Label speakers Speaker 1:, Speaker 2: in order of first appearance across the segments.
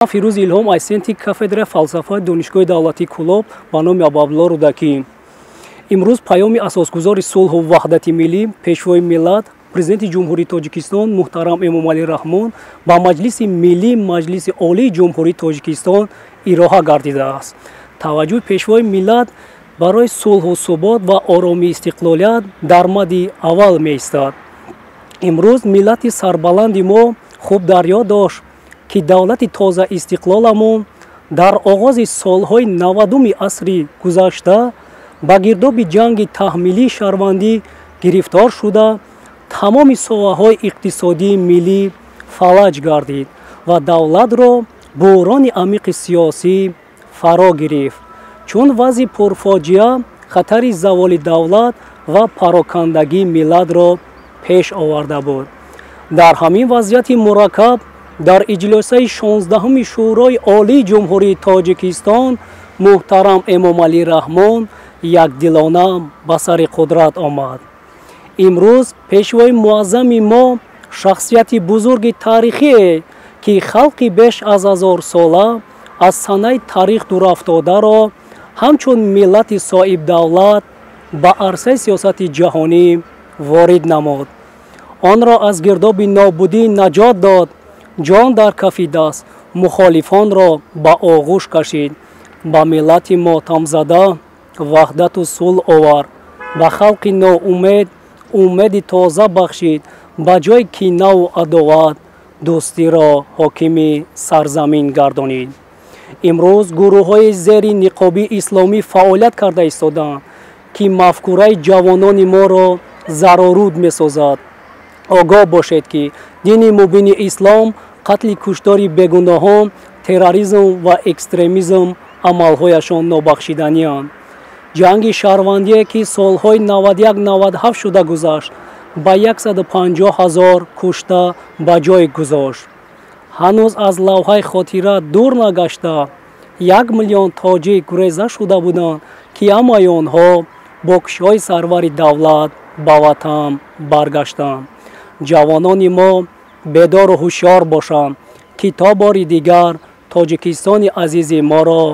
Speaker 1: Фирӯз Илҳом, ассистенти кафедраи фалсафаи Донишгоҳи давлатии Кӯлоб ба номи Абуабдулло Рӯдакӣ. Имрӯз паёми асосгузори сулҳу ваҳдати миллӣ, Пешвои миллат, Президенти Ҷумҳурии Тоҷикистон муҳтарам Эмомалӣ Раҳмон ба Маҷлиси Миллӣ, Маҷлиси Олии Ҷумҳурии Тоҷикистон ироҳа гардидааст. Таваҷҷӯҳи Пешвои миллат барои сулҳу субот ва оромии истиқлолият дар мадди аввал меистад. Имрӯз миллати сарбаланди мо хуб дар ёд дошт, ки давлати тозаистиқлоламон дар оғози солҳои 90-уми асри гузашта ба гирдоби ҷанги таҳмилии шаҳрвандӣ гирифтор шуда, тамоми соҳаҳои иқтисодии миллӣ фалаҷ гардид ва давлатро буҳрони амиқи сиёсӣ фаро гирифт. Чун вазъи пурфоҷиа хатари заволи давлат ва парокандагии миллатро пеш оварда буд. Дар ҳамин вазъияти мураккаб дар иҷлосаи 16-уми Шӯрои Олии Ҷумҳурии Тоҷикистон муҳтарам Эмомалӣ Раҳмон якдилона ба сари қудрат омад. Имрӯз Пешвои муаззами мо шахсияти бузурги таърихие, ки халқи беш аз ҳазорсола аз санаи таърих дурафтодаро ҳамчун миллати соҳибдавлат ба арсаи сиёсати ҷаҳонӣ ворид намуд, онро аз гирдоби нобудӣ наҷот дод, ҷон дар кафи даст мухолифонро ба оғӯш кашид, ба миллати мотамзада ваҳдату сулҳ овард, ба халқи ноумед умеди тоза бахшид, ба ҷои кинаву адоват дӯстиро ҳокими сарзамин гардонид. Имрӯз гурӯҳҳои зери ниқоби исломӣ фаъолият карда истодаанд, ки мафкураи ҷавонони моро зароруд месозад. Огоҳ бошед, ки дини мубини ислом қатли куштори бегуноҳон, терроризм ва экстремизм амалҳояшон нобахшиданианд. Ҷанги шаҳрвандие, ки солҳои 91-97 шуда гузашт, ба 150 ҳазор кушта ба ҷой гузошт. Ҳанӯз аз лавҳаи хотира дур нагашта, 1 миллион тоҷик гуреза шуда буданд, ки ҳамаи онҳо бо кӯшишҳои сарвари давлат ба ватан баргаштанд. Ҷавонони мо бедору ҳушёр бошанд, ки то бори дигар Тоҷикистони азизи моро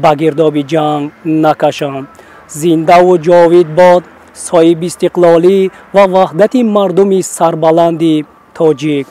Speaker 1: ба гирдоби ҷанг накашанд. Зиндаву ҷовид бод соҳибистиқлолӣ ва ваҳдати мардуми сарбаланди тоҷик.